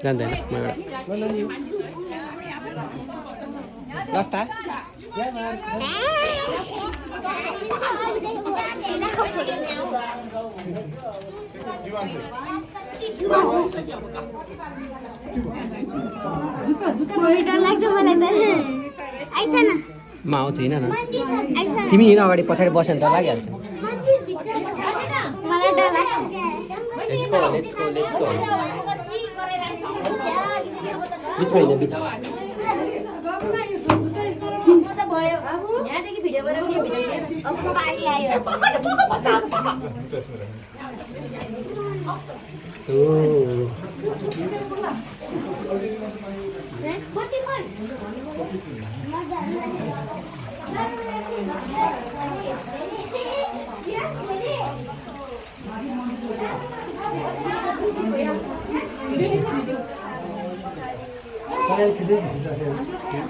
जान्दैन रस्ता म आउँछु हिँड न तिमी हिँड अगाडि पछाडि बस्यो भने त लागिहाल्छ लेट्स गो बिचमा हिँड्यो बिचमा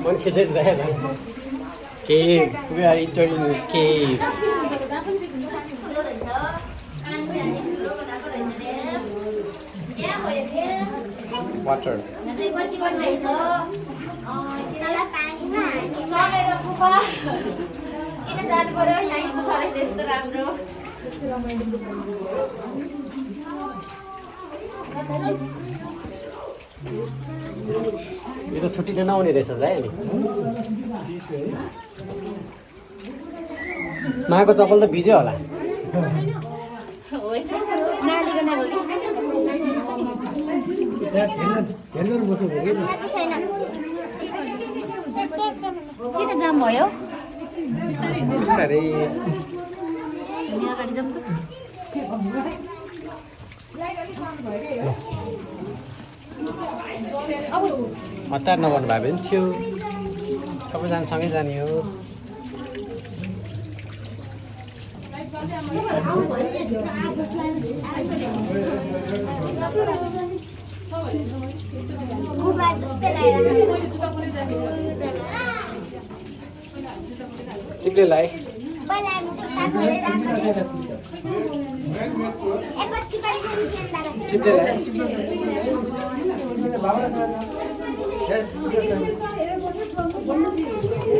One kid is there. Cave. We are entering the cave. Water. यो त छुट्टी त नआउने रहेछ है नि माको चप्पल त भिज्यो होला किन जाम भयो हतार नगर्नु भयो भने थियो सबैजना सँगै जाने हो चिप्लेलाई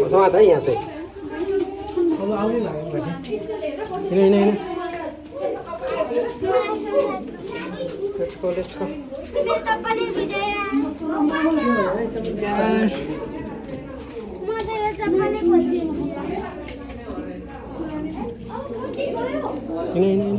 समात है यहाँ चाहिँ Let's go. Ini.